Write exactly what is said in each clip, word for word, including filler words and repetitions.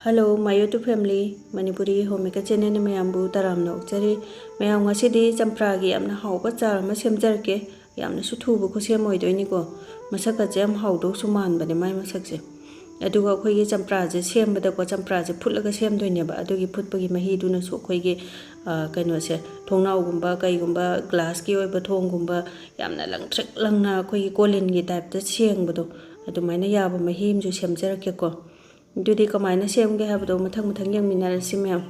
Hello, my YouTube family, Manipuri Homemaker channelꯅ ꯃꯌꯥꯝꯕꯨ ꯇꯔꯥꯝꯅ ꯑꯣꯛꯆꯔꯤ꯫ ꯃꯌꯥꯝ, ꯉꯁꯤꯗꯤ ꯆꯝꯄ꯭ꯔꯥꯒꯤ ꯌꯥꯝꯅ ꯍꯥꯎꯕ ꯑꯆꯥꯔ ꯑꯃ ꯁꯦꯝꯖꯔꯛꯀꯦ꯫ ꯌꯥꯝꯅꯁꯨ ꯊꯨꯕ ꯈꯨꯠꯁꯦꯝ ꯑꯣꯏꯗꯣꯏꯅꯤꯀꯣ꯫ ꯃꯁꯛꯀꯁꯦ ꯌꯥꯝ ꯍꯥꯎꯗꯧꯁꯨ ꯃꯥꯟꯕꯅꯦ ꯃꯥꯏ ꯃꯁꯛꯁꯦ꯫ ꯑꯗꯨꯒ ꯑꯩꯈꯣꯏꯒꯤ ꯆꯝꯄ꯭ꯔꯥꯁꯦ ꯁꯦꯝꯕꯗꯀꯣ, ꯆꯝꯄ꯭ꯔꯥꯁꯦ ꯐꯨꯠꯂꯒ ꯁꯦꯝꯗꯣꯏꯅꯦꯕ꯫ ꯑꯗꯨꯒꯤ ꯐꯨꯠꯄꯒꯤ ꯃꯍꯤꯗꯨꯅꯁꯨ ꯑꯩꯈꯣꯏꯒꯤ, ꯑ, ꯀꯩꯅꯣꯁꯦ, ꯊꯣꯡꯅꯥꯎꯒꯨꯝꯕ ꯀꯩꯒꯨꯝꯕ, glassꯀꯤ ꯑꯣꯏꯕ ꯊꯣꯡꯒꯨꯝꯕ, ꯌꯥꯝꯅ ꯂꯪꯇ꯭ꯔꯤꯛ ꯂꯪꯅ ꯑꯩꯈꯣꯏꯒꯤ ꯀꯣꯂꯤꯟꯒꯤ typeꯇ ꯁꯦꯡꯕꯗꯣ, ꯑꯗꯨꯃꯥꯏꯅ ꯌꯥꯕ ꯃꯍꯤ ꯑꯃꯁꯨ ꯁꯦꯝꯖꯔꯛꯀꯦꯀꯣ꯫ ꯑꯗꯨꯗꯤ ꯀꯃꯥꯏꯅ ꯁꯦꯝꯒꯦ ꯍꯥꯏꯕꯗꯣ ꯃꯊꯪ ꯃꯊꯪ ꯌꯦꯡꯃꯤꯟꯅꯔꯁꯤ ꯃꯌꯥꯝ꯫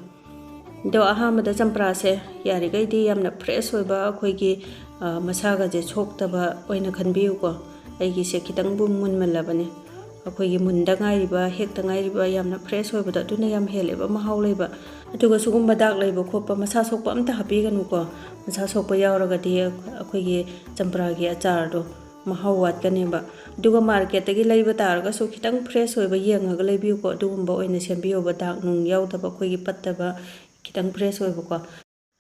ꯑꯗꯣ ꯑꯍꯥꯟꯕꯗ ꯆꯝꯄ꯭ꯔꯥꯁꯦ ꯌꯥꯔꯤꯈꯩꯗꯤ ꯌꯥꯝꯅ fresh ꯑꯣꯏꯕ, ꯑꯩꯈꯣꯏꯒꯤ, ꯑ, ꯃꯁꯥꯒꯁꯦ ꯁꯣꯛꯇꯕ ꯑꯣꯏꯅ ꯈꯟꯕꯤꯌꯨꯀꯣ꯫ ꯑꯩꯒꯤꯁꯦ ꯈꯤꯇꯪꯕꯨ ꯃꯨꯟꯃꯜꯂꯕꯅꯦ꯫ ꯑꯩꯈꯣꯏꯒꯤ ꯃꯨꯟꯗ ꯉꯥꯏꯔꯤꯕ, ꯍꯦꯛꯇ ꯉꯥꯏꯔꯤꯕ, ꯌꯥꯝꯅ fresh ꯑꯣꯏꯕꯗꯣ, ꯑꯗꯨꯅ ꯌꯥꯝ ꯍꯦꯜꯂꯦꯕ ꯃꯍꯥꯎ ꯂꯩꯕ꯫ ꯑꯗꯨꯒ ꯁꯤꯒꯨꯝꯕ ꯗꯥꯛ ꯂꯩꯕ ꯈꯣꯠꯄ, ꯃꯁꯥ ꯁꯣꯛꯄ ꯑꯝꯇ ꯍꯥꯞꯄꯤꯒꯅꯨꯀꯣ꯫ ꯃꯁꯥ ꯁꯣꯛꯄ ꯌꯥꯎꯔꯒꯗꯤ ꯑꯩꯈꯣꯏꯒꯤ ꯆꯝꯄ꯭ꯔꯥꯒꯤ ꯑꯆꯥꯔꯗꯣ ꯃꯍꯥꯎ ꯋꯥꯠꯀꯅꯦꯕ꯫ ꯑꯗꯨꯒ marketꯇꯒꯤ ꯂꯩꯕ ꯇꯥꯔꯒꯁꯨ ꯈꯤꯇꯪ fresh ꯑꯣꯏꯕ ꯌꯦꯡꯉꯒ ꯂꯩꯕꯤꯌꯨꯀꯣ꯫ ꯑꯗꯨꯒꯨꯝꯕ ꯑꯣꯏꯅ ꯁꯦꯝꯕꯤꯌꯣꯕ, ꯗꯥꯛ ꯅꯨꯡ ꯌꯥꯎꯗꯕ, ꯑꯩꯈꯣꯏꯒꯤ ꯄꯠꯇꯕ, ꯈꯤꯇꯪ fresh ꯑꯣꯏꯕꯀꯣ꯫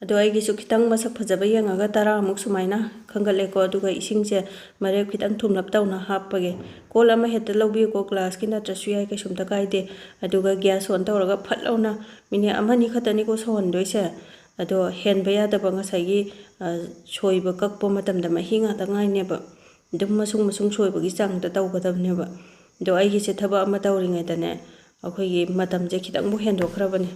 ꯑꯗꯣ ꯑꯩꯒꯤꯁꯨ ꯈꯤꯇꯪ ꯃꯁꯛ ꯐꯖꯕ ꯌꯦꯡꯉꯒ ꯇꯔꯥꯃꯨꯛ ꯁꯨꯃꯥꯏꯅ ꯈꯟꯒꯠꯂꯦꯀꯣ꯫ ꯑꯗꯨꯒ ꯏꯁꯤꯡꯁꯦ ꯃꯔꯦꯞ ꯈꯤꯇꯪ ꯊꯨꯝꯂꯞ ꯇꯧꯅ ꯍꯥꯞꯄꯒꯦ꯫ ꯀꯣꯜ ꯑꯃ ꯍꯦꯛꯇ ꯂꯧꯕꯤꯌꯨꯀꯣ, glassꯀꯤ ꯅꯠꯇ꯭ꯔꯁꯨ ꯌꯥꯏ, ꯀꯩꯁꯨꯝꯇ ꯀꯥꯏꯗꯦ꯫ ꯑꯗꯨꯒ gas on ꯇꯧꯔꯒ ꯐꯠ ꯂꯥꯎꯅ, minute ꯑꯃꯅꯤ ꯈꯛꯇꯅꯤꯀꯣ ꯁꯧꯍꯟꯗꯣꯏꯁꯦ꯫ ꯑꯗꯣ ꯍꯦꯟꯕ ꯌꯥꯗꯕ, ꯉꯁꯥꯏꯒꯤ, ꯑ, ꯁꯣꯏꯕ ꯀꯛꯄ ꯃꯇꯝꯗ ꯃꯍꯤ ꯉꯥꯛꯇ ꯉꯥꯏꯅꯦꯕ꯫ ꯑꯗꯨꯝ ꯃꯁꯨꯡ ꯃꯁꯨꯡ ꯁꯣꯏꯕꯒꯤ ꯆꯥꯡꯗ ꯇꯧꯒꯗꯕꯅꯦꯕ꯫ ꯑꯗꯣ ꯑꯩꯒꯤꯁꯦ ꯊꯕꯛ ꯑꯃ ꯇꯧꯔꯤꯉꯩꯗꯅꯦ, ꯑꯩꯈꯣꯏꯒꯤ ꯃꯇꯝꯁꯦ ꯈꯤꯇꯪꯕꯨ ꯍꯦꯟꯗꯣꯛꯈ꯭ꯔꯕꯅꯦ꯫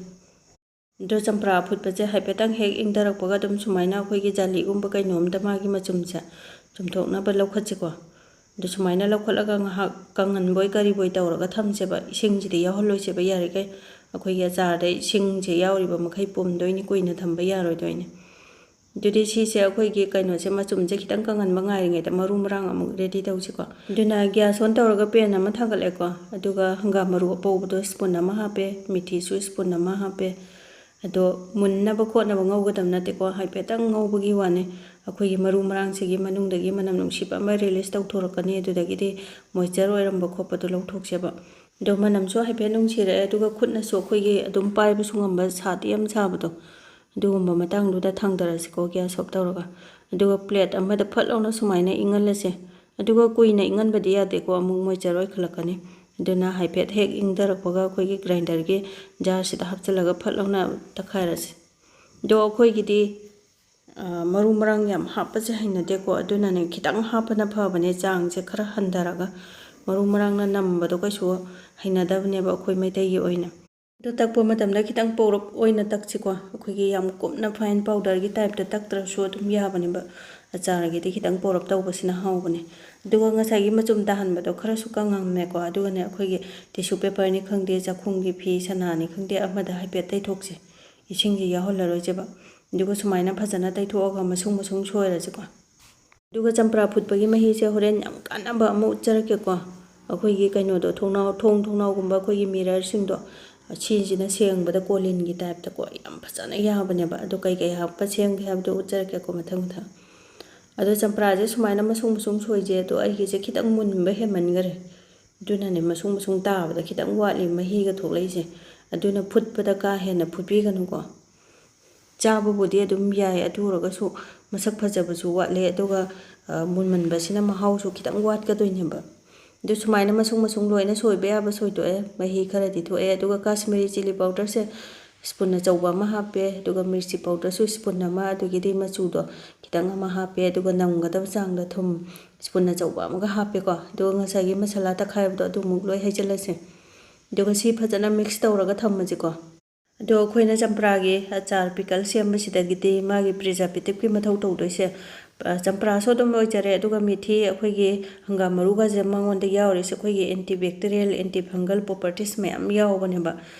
ꯑꯗꯣ ꯆꯝꯄ꯭ꯔꯥ ꯑꯐꯨꯠꯄꯁꯦ ꯍꯥꯏꯐꯦꯠꯇꯪ ꯍꯦꯛ ꯏꯪꯊꯔꯛꯄꯒ ꯑꯗꯨꯝ ꯁꯨꯃꯥꯏꯅ ꯑꯩꯈꯣꯏꯒꯤ ꯖꯥꯂꯤꯒꯨꯝꯕ ꯀꯩꯅꯣꯝꯗ ꯃꯥꯒꯤ ꯃꯆꯨꯝꯁꯦ ꯆꯨꯝꯊꯣꯛꯅꯕ ꯂꯧꯈꯠꯁꯤꯀꯣ꯫ ꯑꯗꯨ ꯁꯨꯃꯥꯏꯅ ꯂꯧꯈꯠꯂꯒ ꯉꯥꯏꯍꯥꯛ ꯀꯪꯍꯟꯕꯣꯏ ꯀꯔꯤꯕꯣꯏ ꯇꯧꯔꯒ ꯊꯝꯁꯦꯕ꯫ ꯏꯁꯤꯡꯁꯤꯗꯤ ꯌꯥꯎꯍꯜꯂꯣꯏꯁꯦꯕ ꯌꯥꯔꯤꯈꯩ꯫ ꯑꯩꯈꯣꯏꯒꯤ ꯑꯆꯥꯔꯗ ꯏꯁꯤꯡꯁꯦ ꯌꯥꯎꯔꯤꯕ ꯃꯈꯩ ꯄꯨꯝꯗꯣꯏꯅꯤ, ꯀꯨꯏꯅ ꯊꯝꯕ ꯌꯥꯔꯣꯏꯗꯣꯏꯅꯤ꯫ ꯑꯗꯨꯗꯤ ꯁꯤꯁꯦ ꯑꯩꯈꯣꯏꯒꯤ ꯀꯩꯅꯣꯁꯦ, ꯃꯆꯨꯝꯁꯦ ꯈꯤꯇꯪ ꯀꯪꯍꯟꯕ ꯉꯥꯏꯔꯤꯉꯩꯗ ꯃꯔꯨ ꯃꯔꯥꯡ ꯑꯃꯨꯛ ready ꯇꯧꯁꯤꯀꯣ꯫ ꯑꯗꯨꯅ gas on ꯇꯧꯔꯒ pan ꯑꯃ ꯊꯥꯡꯒꯠꯂꯦꯀꯣ꯫ ꯑꯗꯨꯒ ꯍꯪꯒꯥꯝ ꯃꯔꯨ ꯑꯄꯧꯕꯗꯣ spoon ꯑꯃ ꯍꯥꯞꯄꯦ, ꯃꯤꯊꯤꯁꯨ spoon ꯑꯃ ꯍꯥꯞꯄꯦ꯫ ꯑꯗꯣ ꯃꯨꯟꯅꯕ ꯈꯣꯠꯅꯕ ꯉꯧꯒꯗꯕ ꯅꯠꯇꯦꯀꯣ, ꯍꯥꯏꯐꯦꯠꯇꯪ ꯉꯧꯕꯒꯤ ꯋꯥꯅꯦ꯫ ꯑꯩꯈꯣꯏꯒꯤ ꯃꯔꯨ ꯃꯔꯥꯡꯁꯤꯒꯤ ꯃꯅꯨꯡꯗꯒꯤ ꯃꯅꯝ ꯅꯨꯡꯁꯤꯕ ꯑꯃ release ꯇꯧꯊꯣꯔꯛꯀꯅꯤ, ꯑꯗꯨꯗꯒꯤꯗꯤ moisture ꯑꯣꯏꯔꯝꯕ ꯈꯣꯠꯄꯗꯣ ꯂꯧꯊꯣꯛꯁꯦꯕ꯫ ꯑꯗꯣ ꯃꯅꯝꯁꯨ ꯍꯥꯏꯐꯦꯠ ꯅꯨꯡꯁꯤꯔꯛꯑꯦ, ꯑꯗꯨꯒ ꯈꯨꯠꯅꯁꯨ ꯑꯩꯈꯣꯏꯒꯤ ꯑꯗꯨꯝ ꯄꯥꯏꯕꯁꯨ ꯉꯝꯕ ꯁꯥꯗꯤ ꯌꯥꯝ ꯁꯥꯕꯗꯣ, ꯑꯗꯨꯒꯨꯝꯕ ꯃꯇꯥꯡꯗꯨꯗ ꯊꯥꯡꯗꯔꯁꯤꯀꯣ, gas off ꯇꯧꯔꯒ꯫ ꯑꯗꯨꯒ plate ꯑꯃꯗ ꯐꯠ ꯂꯥꯎꯅ ꯁꯨꯃꯥꯏꯅ ꯏꯪꯍꯜꯂꯁꯦ꯫ ꯑꯗꯨꯒ ꯀꯨꯏꯅ ꯏꯪꯍꯟꯕꯗꯤ ꯌꯥꯗꯦꯀꯣ, ꯑꯃꯨꯛ moisture ꯑꯣꯏꯈꯠꯂꯛꯀꯅꯤ꯫ ꯑꯗꯨꯅ ꯍꯥꯏꯐꯦꯠ ꯍꯦꯛ ꯏꯪꯊꯔꯛꯄꯒ ꯑꯩꯈꯣꯏꯒꯤ grinderꯒꯤ jarꯁꯤꯗ ꯍꯥꯞꯆꯤꯜꯂꯒ ꯐꯠ ꯂꯥꯎꯅ ꯇꯛꯈꯥꯏꯔꯁꯤ꯫ ꯑꯗꯣ ꯑꯩꯈꯣꯏꯒꯤꯗꯤ, ꯑ, ꯃꯔꯨ ꯃꯔꯥꯡ ꯌꯥꯝ ꯍꯥꯞꯄꯁꯦ ꯍꯩꯅꯗꯦꯀꯣ, ꯑꯗꯨꯅꯅꯦ ꯈꯤꯇꯪ ꯍꯥꯞꯄꯅ ꯐꯕꯅꯦ, ꯆꯥꯡꯁꯦ ꯈꯔ ꯍꯟꯊꯔꯒ꯫ ꯃꯔꯨ ꯃꯔꯥꯡꯅ ꯅꯝꯕꯗꯣ ꯀꯩꯁꯨ ꯍꯩꯅꯗꯕꯅꯦꯕ ꯑꯩꯈꯣꯏ ꯃꯩꯇꯩꯒꯤ ꯑꯣꯏꯅ꯫ ꯑꯗꯨ ꯇꯛꯄ ꯃꯇꯝꯗ ꯈꯤꯇꯪ ꯄꯧꯔꯞ ꯑꯣꯏꯅ ꯇꯛꯁꯤꯀꯣ, ꯑꯩꯈꯣꯏꯒꯤ ꯌꯥꯝ ꯀꯨꯞꯅ fine powderꯒꯤ typeꯇ ꯇꯛꯇ꯭ꯔꯁꯨ ꯑꯗꯨꯝ ꯌꯥꯕꯅꯦꯕ꯫ ꯑꯆꯥꯔꯒꯤꯗꯤ ꯈꯤꯇꯪ ꯄꯧꯔꯞ ꯇꯧꯕꯁꯤꯅ ꯍꯥꯎꯕꯅꯦ꯫ ꯑꯗꯨꯒ ꯉꯁꯥꯏꯒꯤ ꯃꯆꯨꯝ ꯇꯥꯍꯟꯕꯗꯣ ꯈꯔꯁꯨ ꯀꯪꯉꯝꯃꯦꯀꯣ, ꯑꯗꯨꯒꯅꯦ ꯑꯩꯈꯣꯏꯒꯤ tissue paperꯅꯤ ꯈꯪꯗꯦ, ꯆꯥꯛꯈꯨꯝꯒꯤ ꯐꯤ ꯁꯅꯥꯅꯤ ꯈꯪꯗꯦ, ꯑꯃꯗ ꯍꯥꯏꯐꯦꯠ ꯇꯩꯊꯣꯛꯁꯦ, ꯏꯁꯤꯡꯁꯦ ꯌꯥꯎꯍꯜꯂꯔꯣꯏꯁꯦꯕ꯫ ꯑꯗꯨꯒ ꯁꯨꯃꯥꯏꯅ ꯐꯖꯅ ꯇꯩꯊꯣꯛꯑꯒ ꯃꯁꯨꯡ ꯃꯁꯨꯡ ꯁꯣꯏꯔꯁꯤꯀꯣ꯫ ꯑꯗꯨꯒ ꯆꯝꯄ꯭ꯔꯥ ꯐꯨꯠꯄꯒꯤ ꯃꯍꯤꯁꯦ ꯍꯣꯔꯦꯟ ꯌꯥꯝ ꯀꯥꯟꯅꯕ ꯑꯃ ꯎꯠꯆꯔꯛꯀꯦꯀꯣ꯫ ꯑꯩꯈꯣꯏꯒꯤ ꯀꯩꯅꯣꯗꯣ, ꯊꯣꯡꯅꯥꯎ, ꯊꯣꯡ ꯊꯣꯡꯅꯥꯎꯒꯨꯝꯕ ꯑꯩꯈꯣꯏꯒꯤ mirrorꯁꯤꯡꯗꯣ, ꯁꯤꯁꯤꯅ ꯁꯦꯡꯕꯗ ꯀꯣꯂꯤꯟꯒꯤ typeꯇꯀꯣ ꯌꯥꯝ ꯐꯖꯅ ꯌꯥꯕꯅꯦꯕ꯫ ꯑꯗꯣ ꯀꯩ ꯀꯩ ꯍꯥꯞꯄ ꯁꯦꯝꯒꯦ ꯍꯥꯏꯕꯗꯣ ꯎꯠꯆꯔꯛꯀꯦꯀꯣ ꯃꯊꯪ ꯃꯊꯪ꯫ ꯑꯗꯣ ꯆꯝꯄ꯭ꯔꯥꯁꯦ ꯁꯨꯃꯥꯏꯅ ꯃꯁꯨꯡ ꯃꯁꯨꯡ ꯁꯣꯏꯁꯦ꯫ ꯑꯗꯣ ꯑꯩꯒꯤꯁꯦ ꯈꯤꯇꯪ ꯃꯨꯟꯕ ꯍꯦꯟꯃꯟꯈꯔꯦ, ꯑꯗꯨꯅꯅꯦ ꯃꯁꯨꯡ ꯃꯁꯨꯡ ꯇꯥꯕꯗ ꯈꯤꯇꯪ ꯋꯥꯠꯂꯤ ꯃꯍꯤꯒ ꯊꯣꯛꯂꯛꯏꯁꯦ꯫ ꯑꯗꯨꯅ ꯐꯨꯠꯄꯗ ꯀꯥ ꯍꯦꯟꯅ ꯐꯨꯠꯄꯤꯒꯅꯨꯀꯣ꯫ ꯆꯥꯕꯕꯨꯗꯤ ꯑꯗꯨꯝ ꯌꯥꯏ, ꯑꯗꯨ ꯑꯣꯏꯔꯒꯁꯨ ꯃꯁꯛ ꯐꯖꯕꯁꯨ ꯋꯥꯠꯂꯦ, ꯑꯗꯨꯒ, ꯑ, ꯃꯨꯟꯃꯟꯕꯁꯤꯅ ꯃꯍꯥꯎꯁꯨ ꯈꯤꯇꯪ ꯋꯥꯠꯀꯗꯣꯏꯅꯦꯕ꯫ ꯑꯗꯨ ꯁꯨꯃꯥꯏꯅ ꯃꯁꯨꯡ ꯃꯁꯨꯡ ꯂꯣꯏꯅ ꯁꯣꯏꯕ ꯌꯥꯕ ꯁꯣꯏꯗꯣꯛꯑꯦ, ꯃꯍꯤ ꯈꯔꯗꯤ ꯊꯣꯛꯑꯦ꯫ ꯑꯗꯨꯒ Kashmiri chilli powderꯁꯦ spoon ꯑꯆꯧꯕ ꯑꯃ ꯍꯥꯞꯄꯦ, ꯑꯗꯨꯒ ꯃꯤꯔꯆꯤ powderꯁꯨ spoon ꯑꯃ, ꯑꯗꯨꯒꯤꯗꯤ ꯃꯆꯨꯗꯣ ꯈꯤꯇꯪ ꯑꯃ ꯍꯥꯞꯄꯦ, ꯑꯗꯨꯒ ꯅꯝꯒꯗꯕ ꯆꯥꯡꯗ ꯊꯨꯝ spoon ꯑꯆꯧꯕ ꯑꯃꯒ ꯍꯥꯞꯄꯦꯀꯣ꯫ ꯑꯗꯨꯒ ꯉꯁꯥꯏꯒꯤ ꯃꯁꯥꯂꯥ ꯇꯛꯈꯥꯏꯕꯗꯣ ꯑꯗꯨꯃꯨꯛ ꯂꯣꯏ ꯍꯩꯖꯤꯜꯂꯁꯦ꯫ ꯑꯗꯨꯒ ꯁꯤ ꯐꯖꯅ mix ꯇꯧꯔꯒ ꯊꯝꯃꯁꯤꯀꯣ꯫ ꯑꯗꯣ ꯑꯩꯈꯣꯏꯅ ꯆꯝꯄ꯭ꯔꯥꯒꯤ ꯑꯆꯥꯔ pickle ꯁꯦꯝꯕꯁꯤꯗꯒꯤꯗꯤ ꯃꯥꯒꯤ preservativeꯀꯤ ꯃꯊꯧ ꯇꯧꯗꯣꯏꯁꯦ, ꯑ, ꯆꯝꯄ꯭ꯔꯥꯁꯨ ꯑꯗꯨꯝ ꯑꯣꯏꯖꯔꯦ, ꯑꯗꯨꯒ ꯃꯤꯊꯤ, ꯑꯩꯈꯣꯏꯒꯤ ꯍꯪꯒꯥꯝ ꯃꯔꯨꯒꯁꯦ ꯃꯉꯣꯟꯗ ꯌꯥꯎꯔꯤꯁꯦ ꯑꯩꯈꯣꯏꯒꯤ antibacterial, antifungal properties ꯃꯌꯥꯝ ꯌꯥꯎꯕꯅꯦꯕ꯫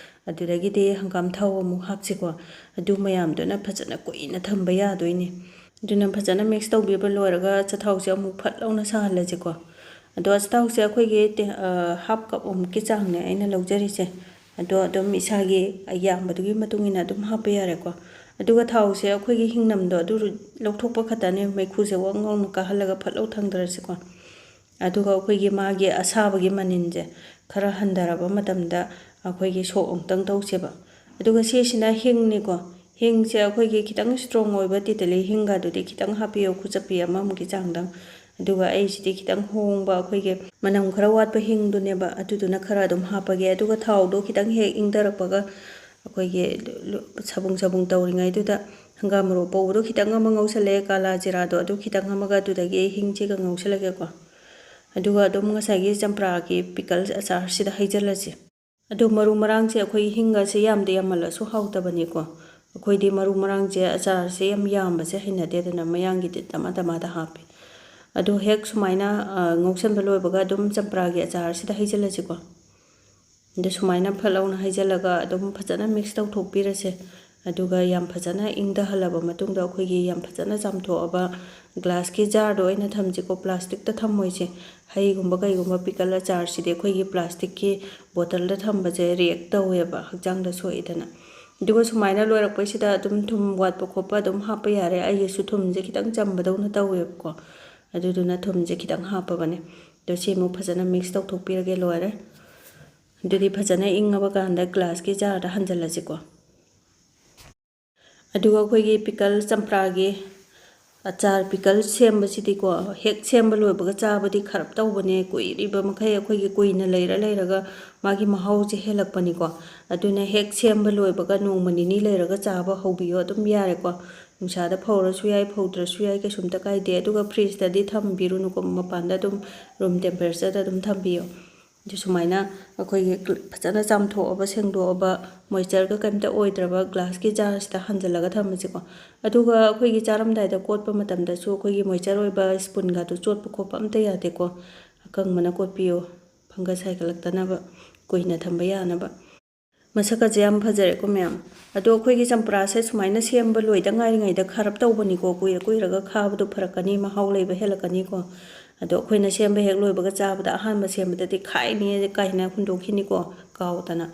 ꯑꯗꯨꯗꯒꯤꯗꯤ ꯍꯪꯒꯥꯝ ꯊꯥꯎ ꯑꯃꯨꯛ ꯍꯥꯞꯁꯤꯀꯣ꯫ ꯑꯗꯨ ꯃꯌꯥꯝꯗꯨꯅ ꯐꯖꯅ ꯀꯨꯏꯅ ꯊꯝꯕ ꯌꯥꯗꯣꯏꯅꯦ꯫ ꯑꯗꯨꯅ ꯐꯖꯅ mix ꯇꯧꯕꯤꯕ ꯂꯣꯏꯔꯒ ꯑꯆꯥꯊꯥꯎꯁꯦ ꯑꯃꯨꯛ ꯐꯠ ꯂꯥꯎꯅ ꯁꯥꯍꯜꯂꯁꯤꯀꯣ꯫ ꯑꯗꯣ ꯑꯆꯥꯊꯥꯎꯁꯦ ꯑꯩꯈꯣꯏꯒꯤ ꯇꯦ-, ꯑ, half cup ꯑꯃꯨꯛꯀꯤ ꯆꯥꯡꯅꯦ ꯑꯩꯅ ꯂꯧꯖꯔꯤꯁꯦ꯫ ꯑꯗꯣ ꯑꯗꯨꯝ ꯏꯁꯥꯒꯤ ꯌꯥꯝꯕꯗꯨꯒꯤ ꯃꯇꯨꯡ ꯏꯟꯅ ꯑꯗꯨꯝ ꯍꯥꯞꯄ ꯌꯥꯔꯦꯀꯣ꯫ ꯑꯗꯨꯒ ꯊꯥꯎꯁꯦ ꯑꯩꯈꯣꯏꯒꯤ ꯍꯤꯡꯅꯝꯗꯣ ꯑꯗꯨ ꯂꯧꯊꯣꯛꯄ ꯈꯛꯇꯅꯦ, ꯃꯩꯈꯨꯁꯦ ꯋꯪ ꯋꯪꯅ ꯀꯥꯍꯜꯂꯒ ꯐꯠ ꯂꯥꯎ ꯊꯥꯡꯗꯔꯁꯤꯀꯣ꯫ ꯑꯗꯨꯒ ꯑꯩꯈꯣꯏꯒꯤ ꯃꯥꯒꯤ ꯑꯁꯥꯕꯒꯤ ꯃꯅꯤꯟꯁꯦ ꯈꯔ ꯍꯟꯊꯔꯕ ꯃꯇꯝꯗ ꯑꯩꯈꯣꯏꯒꯤ ꯁꯣꯛ ꯑꯃꯨꯛꯇꯪ ꯇꯧꯁꯦꯕ꯫ ꯑꯗꯨꯒ ꯁꯤꯁꯤꯅ ꯍꯤꯡꯅꯤꯀꯣ꯫ ꯍꯤꯡꯁꯦ ꯑꯩꯈꯣꯏꯒꯤ ꯈꯤꯇꯪ strong ꯑꯣꯏꯕ ꯇꯤꯇꯂꯤ ꯍꯤꯡꯒꯗꯨꯗꯤ ꯈꯤꯇꯪ ꯍꯥꯞꯄꯤꯌꯣ, ꯈꯨꯆꯞꯄꯤ ꯑꯃꯃꯨꯛꯀꯤ ꯆꯥꯡꯗꯪ꯫ ꯑꯗꯨꯒ ꯑꯩꯁꯤꯗꯤ ꯈꯤꯇꯪ ꯍꯣꯡꯕ, ꯑꯩꯈꯣꯏꯒꯤ ꯃꯅꯝ ꯈꯔ ꯋꯥꯠꯄ ꯍꯤꯡꯗꯨꯅꯦꯕ, ꯑꯗꯨꯗꯨꯅ ꯈꯔ ꯑꯗꯨꯝ ꯍꯥꯞꯄꯒꯦ꯫ ꯑꯗꯨꯒ ꯊꯥꯎꯗꯣ ꯈꯤꯇꯪ ꯍꯦꯛ ꯏꯪꯊꯔꯛꯄꯒ ꯑꯩꯈꯣꯏꯒꯤ ꯂꯨ-, ꯁꯥꯕꯨꯡ ꯁꯥꯕꯨꯡ ꯇꯧꯔꯤꯉꯩꯗꯨꯗ ꯍꯪꯒꯥꯝ ꯃꯔꯨ ꯑꯄꯧꯕꯗꯣ ꯈꯤꯇꯪ ꯑꯃ ꯉꯧꯁꯜꯂꯦ, ꯀꯥꯂꯥ ꯖꯤꯔꯥꯗꯣ ꯑꯗꯨ ꯈꯤꯇꯪ ꯑꯃꯒ ꯑꯗꯨꯗꯒꯤ ꯍꯤꯡꯁꯤꯒ ꯉꯧꯁꯜꯂꯒꯦꯀꯣ꯫ ꯑꯗꯨꯒ ꯑꯗꯨꯝ ꯉꯁꯥꯏꯒꯤ ꯆꯝꯄ꯭ꯔꯥꯒꯤ ꯄꯤꯀꯜꯁ ꯑꯆꯥꯔꯁꯤꯗ ꯍꯩꯖꯤꯜꯂꯁꯤ꯫ ꯑꯗꯣ ꯃꯔꯨ ꯃꯔꯥꯡꯁꯦ ꯑꯩꯈꯣꯏ ꯍꯤꯡꯒꯁꯦ ꯌꯥꯝꯗ ꯌꯥꯝꯃꯜꯂꯁꯨ ꯍꯥꯎꯇꯕꯅꯤꯀꯣ꯫ ꯑꯩꯈꯣꯏꯗꯤ ꯃꯔꯨ ꯃꯔꯥꯡꯁꯦ ꯑꯆꯥꯔꯁꯦ ꯌꯥꯝ ꯌꯥꯝꯕꯁꯦ ꯍꯩꯅꯗꯦꯗꯅ, ꯃꯌꯥꯡꯒꯤꯗꯤ ꯗꯃꯥ ꯗꯃꯥꯗ ꯍꯥꯞꯄꯤ꯫ ꯑꯗꯣ ꯍꯦꯛ ꯁꯨꯃꯥꯏꯅ, ꯑ, ꯉꯧꯁꯟꯕ ꯂꯣꯏꯕꯒ ꯑꯗꯨꯝ ꯆꯝꯄ꯭ꯔꯥꯒꯤ ꯑꯆꯥꯔꯁꯤꯗ ꯍꯩꯖꯤꯜꯂꯁꯤꯀꯣ꯫ ꯑꯗꯣ ꯁꯨꯃꯥꯏꯅ ꯐꯠ ꯂꯥꯎꯅ ꯍꯩꯖꯤꯜꯂꯒ ꯑꯗꯨꯝ ꯐꯖꯅ ꯃꯤꯛꯁ ꯇꯧꯊꯣꯛꯄꯤꯔꯁꯦ꯫ ꯑꯗꯨꯒ ꯌꯥꯝ ꯐꯖꯅ ꯏꯪꯊꯍꯜꯂꯕ ꯃꯇꯨꯡꯗ ꯑꯩꯈꯣꯏꯒꯤ ꯌꯥꯝ ꯐꯖꯅ ꯆꯥꯝꯊꯣꯛꯑꯕ ꯒ꯭ꯂꯥꯁꯀꯤ ꯖꯥꯔꯗ ꯑꯣꯏꯅ ꯊꯝꯁꯤꯀꯣ, ꯄ꯭ꯂꯥꯁꯇꯤꯛꯇ ꯊꯝꯃꯣꯏꯁꯦ꯫ ꯍꯩꯒꯨꯝꯕ ꯀꯩꯒꯨꯝꯕ ꯄꯤꯀꯜ ꯑꯆꯥꯔꯁꯤꯗꯤ ꯑꯩꯈꯣꯏꯒꯤ ꯄ꯭ꯂꯥꯁꯇꯤꯛꯀꯤ ꯕꯣꯇꯜꯗ ꯊꯝꯕꯁꯦ ꯔꯤꯌꯦꯛ ꯇꯧꯋꯦꯕ, ꯍꯛꯆꯥꯡꯗ ꯁꯣꯛꯏꯗꯅ꯫ ꯑꯗꯨꯒ ꯁꯨꯃꯥꯏꯅ ꯂꯣꯏꯔꯛꯄꯩꯁꯤꯗ ꯑꯗꯨꯝ ꯊꯨꯝ ꯋꯥꯠꯄ ꯈꯣꯠꯄ ꯑꯗꯨꯝ ꯍꯥꯞꯄ ꯌꯥꯔꯦ꯫ ꯑꯩꯒꯤꯁꯨ ꯊꯨꯝꯁꯦ ꯈꯤꯇꯪ ꯆꯝꯕꯗꯧꯅ ꯇꯧꯋꯦꯕꯀꯣ, ꯑꯗꯨꯗꯨꯅ ꯊꯨꯝꯁꯦ ꯈꯤꯇꯪ ꯍꯥꯞꯄꯕꯅꯦ꯫ ꯑꯗꯣ ꯁꯤ ꯑꯃꯨꯛ ꯐꯖꯅ ꯃꯤꯛꯁ ꯇꯧꯊꯣꯛꯄꯤꯔꯒꯦ, ꯂꯣꯏꯔꯦ꯫ ꯑꯗꯨꯗꯤ ꯐꯖꯅ ꯏꯪꯉꯕ ꯀꯥꯟꯗ ꯒ꯭ꯂꯥꯁꯀꯤ ꯖꯥꯔꯗ ꯍꯟꯖꯤꯜꯂꯁꯤꯀꯣ꯫ ꯑꯗꯨꯒ ꯑꯩꯈꯣꯏꯒꯤ ꯄꯤꯀꯜ, ꯆꯝꯄ꯭ꯔꯥꯒꯤ ꯑꯆꯥꯔ ꯄꯤꯀꯜ ꯁꯦꯝꯕꯁꯤꯗꯤꯀꯣ, ꯍꯦꯛ ꯁꯦꯝꯕ ꯂꯣꯏꯕꯒ ꯆꯥꯕꯗꯤ ꯈꯔꯞ ꯇꯧꯕꯅꯦ꯫ ꯀꯨꯏꯔꯤꯕ ꯃꯈꯩ ꯑꯩꯈꯣꯏꯒꯤ ꯀꯨꯏꯅ ꯂꯩꯔ ꯂꯩꯔꯒ ꯃꯥꯒꯤ ꯃꯍꯥꯎꯁꯦ ꯍꯦꯜꯂꯛꯄꯅꯤꯀꯣ꯫ ꯑꯗꯨꯅ ꯍꯦꯛ ꯁꯦꯝꯕ ꯂꯣꯏꯕꯒ ꯅꯣꯡꯃ ꯅꯤꯅꯤ ꯂꯩꯔꯒ ꯆꯥꯕ ꯍꯧꯕꯤꯌꯣ, ꯑꯗꯨꯝ ꯌꯥꯔꯦꯀꯣ꯫ ꯅꯨꯡꯁꯥꯗ ꯐꯧꯔꯁꯨ ꯌꯥꯏ, ꯐꯧꯗ꯭ꯔꯁꯨ ꯌꯥꯏ, ꯀꯩꯁꯨꯝꯇ ꯀꯥꯏꯗꯦ꯫ ꯑꯗꯨꯒ ꯐ꯭ꯔꯤꯖꯇꯗꯤ ꯊꯝꯕꯤꯔꯨꯅꯨꯀꯣ, ꯃꯄꯥꯟꯗ ꯑꯗꯨꯝ ꯔꯨꯝ ꯇꯦꯝꯄꯔꯦꯆꯔꯗ ꯑꯗꯨꯝ ꯊꯝꯕꯤꯌꯣ꯫ ꯑꯗꯨ ꯁꯨꯃꯥꯏꯅ ꯑꯩꯈꯣꯏꯒꯤ ꯐꯖꯅ ꯆꯥꯝꯊꯣꯛꯑꯕ, ꯁꯦꯡꯗꯣꯛꯑꯕ, ꯃꯣꯏꯆꯔꯒ ꯀꯩꯝꯇ ꯑꯣꯏꯗ꯭ꯔꯕ ꯒ꯭ꯂꯥꯁꯀꯤ ꯖꯥꯔꯁꯤꯗ ꯍꯟꯖꯤꯜꯂꯒ ꯊꯝꯃꯁꯤꯀꯣ꯫ ꯑꯗꯨꯒ ꯑꯩꯈꯣꯏꯒꯤ ꯆꯥꯔꯝꯗꯥꯏꯗ ꯀꯣꯠꯄ ꯃꯇꯝꯗꯁꯨ ꯑꯩꯈꯣꯏꯒꯤ ꯃꯣꯏꯆꯔ ꯑꯣꯏꯕ ꯁ꯭ꯄꯨꯟꯒꯗꯨ ꯆꯣꯠꯄ ꯈꯣꯠꯄ ꯑꯝꯇ ꯌꯥꯗꯦꯀꯣ꯫ ꯑꯀꯪꯕꯅ ꯀꯣꯠꯄꯤꯌꯣ, ꯐꯪꯒꯁ ꯍꯥꯏꯒꯠꯂꯛꯇꯅꯕ, ꯀꯨꯏꯅ ꯊꯝꯕ ꯌꯥꯅꯕ꯫ ꯃꯁꯛꯀꯁꯦ ꯌꯥꯝ ꯐꯖꯔꯦꯀꯣ ꯃꯌꯥꯝ꯫ ꯑꯗꯣ ꯑꯩꯈꯣꯏꯒꯤ ꯆꯝꯄ꯭ꯔꯥꯁꯦ ꯁꯨꯃꯥꯏꯅ ꯁꯦꯝꯕ ꯂꯣꯏꯗ ꯉꯥꯏꯔꯤꯉꯩꯗ ꯈꯥꯔꯞ ꯇꯧꯕꯅꯤꯀꯣ, ꯀꯨꯏꯔ ꯀꯨꯏꯔꯒ ꯈꯥꯕꯗꯣ ꯐꯔꯛꯀꯅꯤ, ꯃꯍꯥꯎ ꯂꯩꯕ ꯍꯦꯜꯂꯛꯀꯅꯤꯀꯣ꯫ ꯑꯗꯣ ꯑꯩꯈꯣꯏꯅ ꯁꯦꯝꯕ ꯍꯦꯛ ꯂꯣꯏꯕꯒ ꯆꯥꯕꯗ ꯑꯍꯥꯟꯕ ꯁꯦꯝꯕꯗꯗꯤ ꯈꯥꯏꯅꯤ ꯀꯥꯏꯅ ꯍꯨꯟꯗꯣꯛꯈꯤꯅꯤꯀꯣ, ꯀꯥꯎꯗꯅ꯫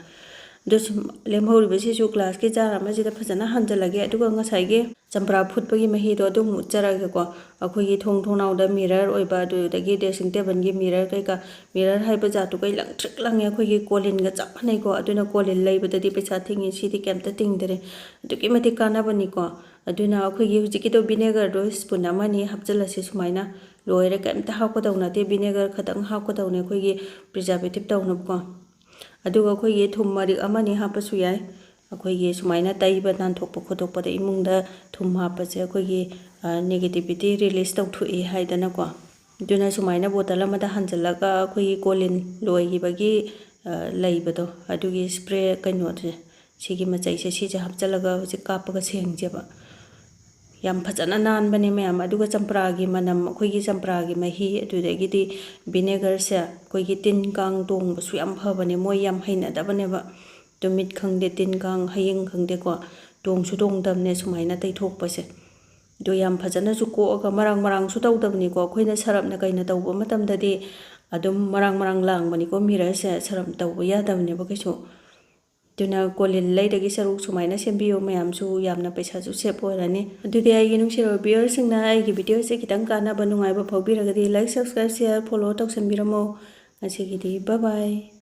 ꯑꯗꯣ ꯁꯨꯝ ꯂꯦꯝꯍꯧꯔꯤꯕꯁꯤꯁꯨ ꯒ꯭ꯂꯥꯁꯀꯤ ꯖꯥꯔ ꯑꯃꯁꯤꯗ ꯐꯖꯅ ꯍꯟꯖꯤꯜꯂꯒꯦ, ꯑꯗꯨꯒ ꯉꯁꯥꯏꯒꯤ ꯆꯝꯄ꯭ꯔꯥ ꯐꯨꯠꯄꯒꯤ ꯃꯍꯤꯗꯣ ꯑꯗꯨ ꯑꯃꯨꯛ ꯎꯠꯆꯔꯛꯑꯒꯦꯀꯣ꯫ ꯑꯩꯈꯣꯏꯒꯤ ꯊꯣꯡ ꯊꯣꯡꯅꯥꯎꯗ ꯃꯤꯔꯔ ꯑꯣꯏꯕ, ꯑꯗꯨꯗꯒꯤ ꯗ꯭ꯔꯦꯁꯤꯡ ꯇꯦꯕꯜꯒꯤ ꯃꯤꯔꯔ ꯀꯩꯀꯥ, ꯃꯤꯔꯔ ꯍꯥꯏꯕ ꯖꯥꯠꯇꯨ ꯀꯩ ꯂꯪꯇ꯭ꯔꯤꯛ ꯂꯪꯉꯦ꯫ ꯑꯩꯈꯣꯏꯒꯤ ꯀꯣꯂꯤꯟꯒ ꯆꯞ ꯃꯥꯟꯅꯩꯀꯣ꯫ ꯑꯗꯨꯅ ꯀꯣꯂꯤꯟ ꯂꯩꯕꯗꯗꯤ ꯄꯩꯁꯥ ꯇꯤꯡꯉꯤ, ꯁꯤꯗꯤ ꯀꯩꯝꯇ ꯇꯤꯡꯗ꯭ꯔꯦ, ꯑꯗꯨꯛꯀꯤ ꯃꯇꯤꯛ ꯀꯥꯟꯅꯕꯅꯤꯀꯣ꯫ ꯑꯗꯨꯅ ꯑꯩꯈꯣꯏꯒꯤ ꯍꯧꯖꯤꯛꯀꯤꯗꯣ ꯚꯤꯅꯦꯒꯔꯗꯣ ꯁ꯭ꯄꯨꯟ ꯑꯃꯅꯤ ꯍꯥꯞꯆꯤꯜꯂꯁꯤ ꯁꯨꯃꯥꯏꯅ꯫ ꯂꯣꯏꯔꯦ꯫ ꯀꯩꯝꯇ ꯍꯥꯞꯀꯗꯧ ꯅꯠꯇꯦ, vinegar ꯈꯛꯇꯪ ꯍꯥꯞꯀꯗꯧꯅꯦ ꯑꯩꯈꯣꯏꯒꯤ preservative ꯇꯧꯅꯕꯀꯣ꯫ ꯑꯗꯨꯒ ꯑꯩꯈꯣꯏꯒꯤ ꯊꯨꯝ ꯃꯔꯤꯛ ꯑꯃꯅꯤ ꯍꯥꯞꯄꯁꯨ ꯌꯥꯏ꯫ ꯑꯩꯈꯣꯏꯒꯤ ꯁꯨꯃꯥꯏꯅ ꯇꯩꯕ ꯅꯥꯟꯊꯣꯛꯄ ꯈꯣꯠꯇꯣꯛꯄꯗ ꯏꯃꯨꯡꯗ ꯊꯨꯝ ꯍꯥꯞꯄꯁꯦ ꯑꯩꯈꯣꯏꯒꯤ negativity release ꯇꯧꯊꯣꯛꯏ ꯍꯥꯏꯗꯅꯀꯣ꯫ ꯑꯗꯨꯅ ꯁꯨꯃꯥꯏꯅ bottle ꯑꯃꯗ ꯍꯥꯟꯖꯜꯂꯒ ꯑꯩꯈꯣꯏꯒꯤ ꯀꯣꯂꯤꯟ ꯂꯣꯏꯈꯤꯕꯒꯤ ꯂꯩꯕꯗꯣ, ꯑꯗꯨꯒꯤ spray ꯀꯩꯅꯣꯁꯦ, ꯁꯤꯒꯤ ꯃꯆꯩꯁꯦ, ꯁꯤꯁꯦ ꯍꯥꯞꯆꯤꯜꯂꯒ ꯍꯧꯖꯤꯛ ꯀꯥꯞꯄꯒ ꯁꯦꯡꯁꯦꯕ꯫ ꯌꯥꯝ ꯐꯖꯅ ꯅꯥꯟꯕꯅꯦ ꯃꯌꯥꯝ꯫ ꯑꯗꯨꯒ ꯆꯝꯄ꯭ꯔꯥꯒꯤ ꯃꯅꯝ, ꯑꯩꯈꯣꯏꯒꯤ ꯆꯝꯄ꯭ꯔꯥꯒꯤ ꯃꯍꯤ, ꯑꯗꯨꯗꯒꯤꯗꯤ vinegar ꯁꯦ ꯑꯩꯈꯣꯏꯒꯤ ꯇꯤꯟ ꯀꯥꯡ ꯇꯣꯡꯕꯁꯨ ꯌꯥꯝ ꯐꯕꯅꯦ꯫ ꯃꯣꯏ ꯌꯥꯝ ꯍꯩꯅꯗꯕꯅꯦꯕ, ꯇꯨꯃꯤꯠ ꯈꯪꯗꯦ, ꯇꯤꯟ ꯀꯥꯡ, ꯍꯌꯤꯡ ꯈꯪꯗꯦꯀꯣ, ꯇꯣꯡꯁꯨ ꯇꯣꯡꯗꯕꯅꯦ ꯁꯨꯃꯥꯏꯅ ꯇꯩꯊꯣꯛꯄꯁꯦ꯫ ꯑꯗꯣ ꯌꯥꯝ ꯐꯖꯅꯁꯨ ꯀꯣꯛꯑꯒ, ꯃꯔꯥꯡ ꯃꯔꯥꯡꯁꯨ ꯇꯧꯗꯕꯅꯤꯀꯣ꯫ ꯑꯩꯈꯣꯏꯅ ꯁꯔꯞꯅ ꯀꯩꯅ ꯇꯧꯕ ꯃꯇꯝꯗꯗꯤ ꯑꯗꯨꯝ ꯃꯔꯥꯡ ꯃꯔꯥꯡ ꯂꯥꯡꯕꯅꯤꯀꯣ꯫ Mirror ꯁꯦ ꯁꯔꯞ ꯇꯧꯕ ꯌꯥꯗꯕꯅꯦꯕ ꯀꯩꯁꯨ꯫ ꯑꯗꯨꯅ ꯀꯣꯂꯤꯟ ꯂꯩꯗꯒꯤ ꯁꯔꯨꯛ ꯁꯨꯃꯥꯏꯅ ꯁꯦꯝꯕꯤꯌꯨ ꯃꯌꯥꯝꯁꯨ, ꯌꯥꯝꯅ ꯄꯩꯁꯥꯁꯨ save ꯑꯣꯏꯔꯅꯤ꯫ ꯑꯗꯨꯗꯤ ꯑꯩꯒꯤ ꯅꯨꯡꯁꯤꯔꯕ viewer ꯁꯤꯡꯅ ꯑꯩꯒꯤ video ꯁꯦ ꯈꯤꯇꯪ ꯀꯥꯟꯅꯕ, ꯅꯨꯡꯉꯥꯏꯕ ꯐꯥꯎꯕꯤꯔꯒꯗꯤ like, subscribe, share, follow ꯇꯧꯁꯟꯕꯤꯔꯝꯃꯣ꯫ ꯉꯁꯤꯒꯤꯗꯤ bye bye꯫